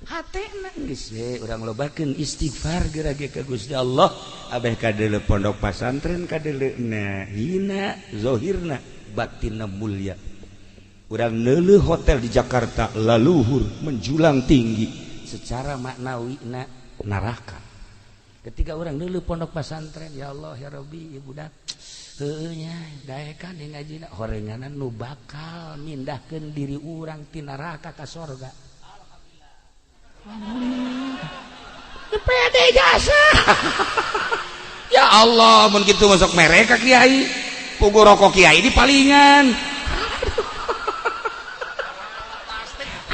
hatena geus we urang lobakeun istighfar geura ge ka Gusti Allah abeh kadeuleu pondok pasantren kadeleuna hina zahirna batinna mulia urang neuleuh hotel di Jakarta laluhur menjulang tinggi secara maknawi na neraka ketika orang neuleuh pondok pasantren ya Allah ya Rabbi ieu budak heueuh nya daekan ngajina horenganan nu bakal mindahkeun diri urang ti neraka ka sorga alhamdulillah pede jasa ya Allah mun kitu masuk mereka kiai pugu rokok kiai di palingan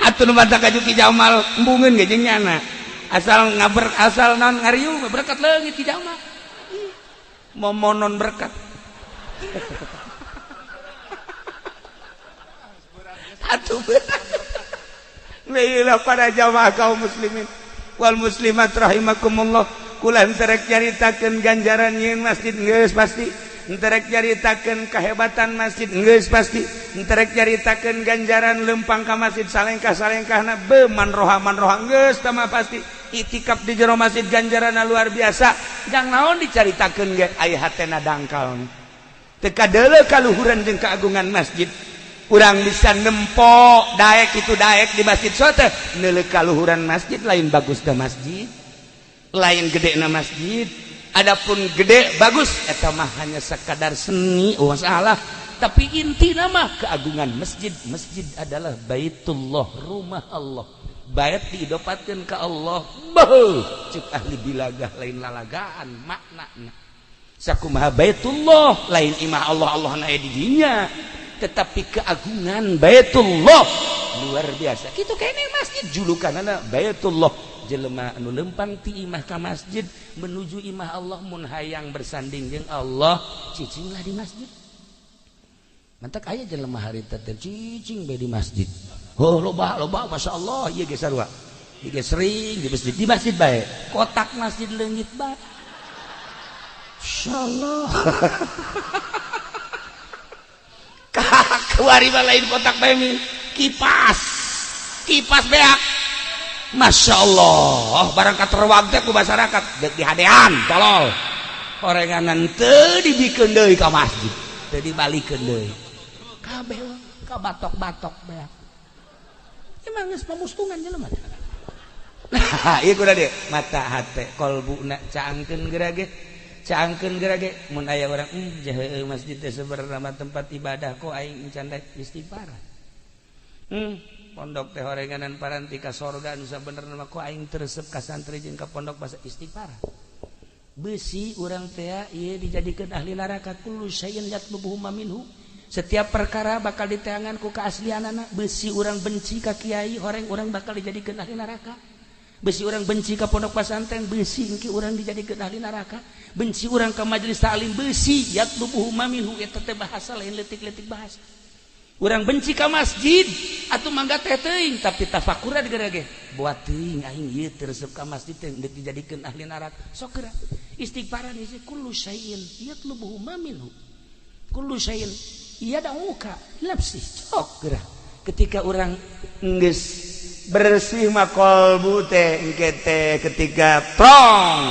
atuh nu bantah ka Ki Jamal embungeun ge jeung nyana asal ngaber asal naon ngariung berkat leungit Ki Jamal momonon berkat Atuh beunang. Para jamaah kaum muslimin wal muslimat rahimakumullah, kula henteu rek nyaritakeun ganjaran nyieun masjid geus pasti, henteu rek nyaritakeun kahebatan masjid geus pasti, henteu rek nyaritakeun ganjaran lempang ka masjid salengkah-salengkahna be manroha-manroha geus tama pasti, itikaf di jero masjid ganjaranna luar biasa. Jang naon dicaritakeun ge aya hatena dangkal teu kadeuleu kaluhuran jeung keagungan masjid. Urang bisa nempo daek itu daek di masjid sote neuleuh kaluhuran masjid lain bagus da masjid, lain gede na masjid. Adapun gede bagus eta mah hanya sekadar seni, oh masalah. Tapi inti nama keagungan masjid. Masjid adalah baitullah, rumah Allah. Bait diidopatkeun ka Allah. Beuh, cek ahli bilagah lain lalagaan maknana. Sakumaha baitullah lain imah Allah, Allah na di dinya. Tetapi keagungan baitullah luar biasa. Kitu kene masjid julukanana baitullah. Jelema anu lempang ti imah ka masjid menuju imah Allah, mun hayang bersanding jeung Allah cicinglah di masjid. Mantak aya jelema harita teh cicing bae di masjid. Oh loba loba masyaallah ieu ge sarua. Ieu ge sering di masjid bae. Kotak masjid leungit bae. Insyaallah. Kuari mah lain kotak bae kipas. Kipas beak. Masya Allah, barang katerwag teh ku masyarakat deuk dihadean tolol. Orenganan teu dibikeun deui ka masjid, teu dibalikeun deui. Kabeh ka batok-batok beak. Emang geus pamustungan jelema. Nah, ieu kudu deui mata hate kolbuna caangkeun geura ge. Caangkeun geura ge mun aya urang jahe masjid teh sebenarna mah tempat ibadah kok aing encan rek istighfar. Pondok teh horenganan paranti ka sorga nu sabenerna mah kok aing teu resep ka santri jeung ka pondok basa istighfar. Besi urang teh ieu dijadikeun ahli neraka kullu syai'in yatlubuhu minhu. Setiap perkara bakal diteangan ku keaslianana. Besi urang benci ka kiai horeng urang bakal dijadikeun ahli neraka. Besi urang benci ka pondok pesantren, besi engke urang dijadikeun ahli neraka. Benci urang ka majelis taklim, besi yatlubuhu minhu eta teh bahasa lain leutik-leutik bahasa. Urang benci ka masjid atuh mangga teh teuing tapi tafakuran geura ge buat teuing aing ieu teu resep ka masjid teh deuk dijadikeun ahli neraka. Sok geura istighfaran ieu kullu syai'in yatlubuhu ma minhu kullu syai'in yad'uka nafsi. Sok geura ketika urang geus bersih mah qalbu teh engke teh ketika prong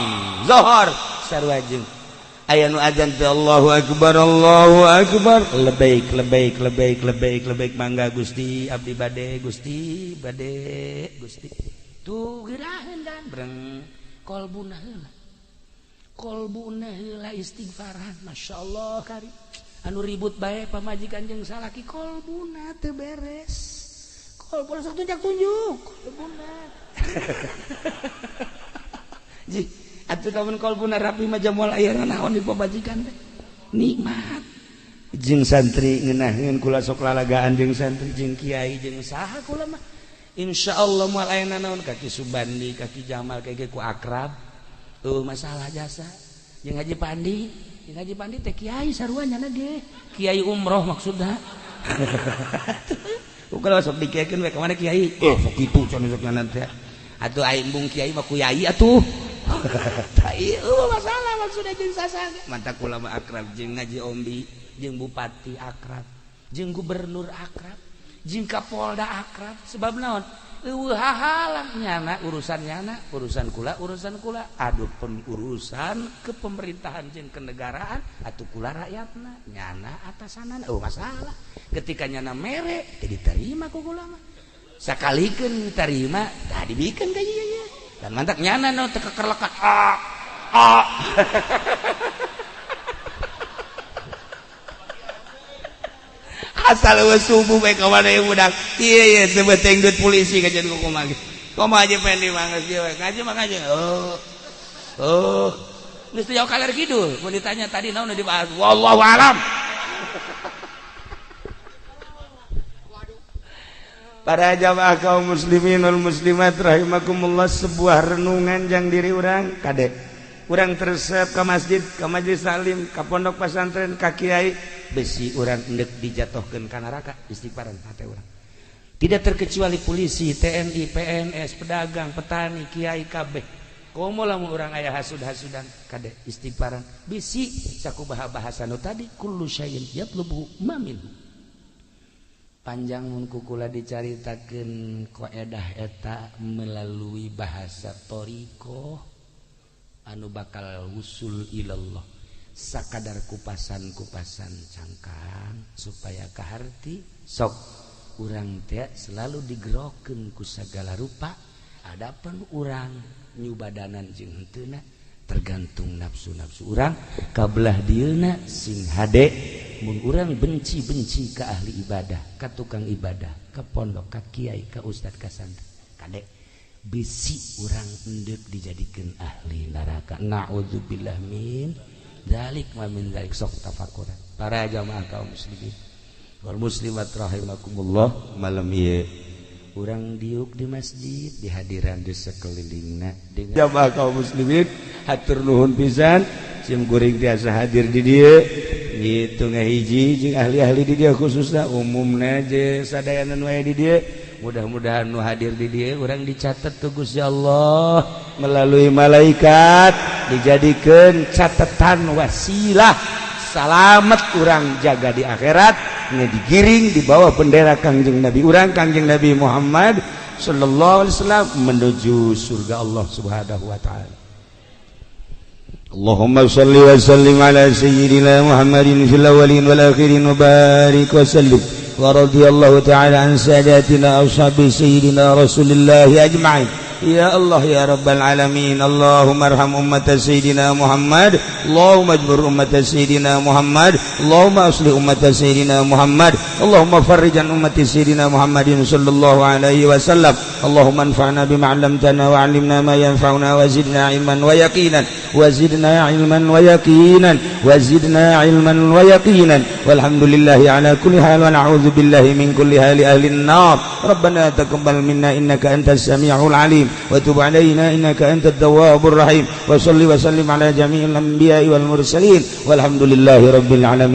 zohor sarua jeung aya nu azan teh Allahu akbar Allahu akbar lebaik lebaik lebaik lebaik lebaik mangga Gusti abdi bade Gusti bade Gusti tuh geuraheun dan breng kolbuna heula kolbuna heula istighfaran masyaallah kari anu ribut bae pamajikan jeung salaki kolbuna teu beres kolbuna sok tunjuk-tunjuk kolbuna ji atuh lamun kolbuna rapi mah jamual aya naon di pamajikan teh nikmat jeung santri ngeunaheun kula sok lalagaan jeung santri jeung kiai jeung saha kula mah insyaallah moal aya nanaon ka Ki Subandi ka Ki Jamal ka ku akrab eueuh masalah jasa jeung Haji Pandi jeung Haji Pandi teh kiai sarua nyana ge kiai umroh maksudna kula sok dikekeun we ka mana kiai sok kitu cenah sok nyana teh atuh aing embung kiai mah ku yai atuh. Ieu masalah maksudna jeung sasaga. Mantap kula mah akrab jeung Haji Ombi, jeung bupati akrab, jeung gubernur akrab, jeung kapolda akrab. Sebab naon? Eueuh hahalang nyana urusan nyana, urusan kula, urusan kula. Aduh urusan kepemerintahan jeung kenegaraan atuh kula rakyatna, nyana atasanana. Eueuh masalah. Ketika nyana mere teu diterima ku kula mah. Sakalikeun diterima, tah dibikeun ka ieu nya. Dan mantak nyana no teu kekerlekan. Ah ah. Asal eueuh subuh bae ka mana ieu budak. Ieu ieu teu beuteung duit polisi ka jeung kumaha ge. Kumaha aja pendi mah geus ieu we. Ngaji mah ngaji. Oh. Oh. Geus teu jauh kaler kidul. Mun ditanya tadi naon nu dibahas? Wallahu alam. Para jamaah kaum muslimin wal muslimat rahimakumullah, sebuah renungan jang diri urang kade. Urang teresep ka masjid, ka majelis taklim, ka pondok pesantren, ka kiai, besi urang endek dijatuhkeun ka neraka istighfaran hate urang. Tidak terkecuali polisi, TNI, PNS, pedagang, petani, kiai, kabeh. Komo lamun urang aya hasud-hasudan, kade istighfaran. Bisi sakumaha bahasa nu tadi, kullu syai'in yatlubu ma minhu. Panjang mun ku kula dicaritakeun koedah eta melalui bahasa thoriqoh anu bakal wusul ilallah. Sakadar kupasan-kupasan cangkang supaya kaharti. Sok urang teh selalu digerokeun ku sagala rupa. Adapun urang nyubadanan jeung henteuna tergantung nafsu-nafsu urang. Kabelah dieuna sing hade mun urang benci-benci ka ahli ibadah, ka tukang ibadah, ka pondok, ka kiai, ka ustad, ka santri, kade bisi urang endek dijadikeun ahli neraka. Na'udzubillah min dzalik wa min dzalik. Sok tafakuran para jamaah kaum muslimin wal muslimat rahimakumullah. Malam ieu urang diuk di masjid di hadiran di sekelilingna dengan jamaah kaum muslimin, hatur nuhun pisan sim kuring tiasa hadir di dieu gitu ngahiji jeung ahli-ahli di dieu, khususna umumna je sadayana nu aya di dieu. Mudah-mudahan nu hadir di dieu urang dicatat tuh Gusti Allah melalui malaikat, dijadikan catatan wasilah salamet urang jaga di akhirat, digiring di bawah bendera Kangjeng Nabi urang, Kangjeng Nabi Muhammad sallallahu alaihi wasallam, menuju surga Allah Subhanahu wa taala. Allahumma salli wa sallim ala sayyidina Muhammadin fil awwalin wal akhirin wa barik wa sallim wa radhiyallahu ta'ala an sadatina ashabi sayyidina Rasulillah ajma'in. Ya Allah ya Rabbal Alamin. Allahumma arham ummat Sayyidina Muhammad. Allahumma ajbur ummat Sayyidina Muhammad. Allahumma aslih ummat Sayyidina Muhammad. Allahumma farrijan ummat Sayyidina Muhammadin sallallahu alaihi wasallam. Allahumma anfa'na bima 'allamtana wa 'allimna ma yanfa'una wa zidna ilman wa yaqinan wa zidna ilman wa yaqinan wa zidna ilman wa yaqinan. Walhamdulillahi ala kulli hal wa na'udzu billahi min kulli hali ahli an-nar. Rabbana taqabbal minna innaka antas samiul 'alim wa tub alaina innaka antat tawwabur rahim. Wa salli wa sallim ala jami'il anbiya'i wal mursalin. Walhamdulillahi rabbil alamin.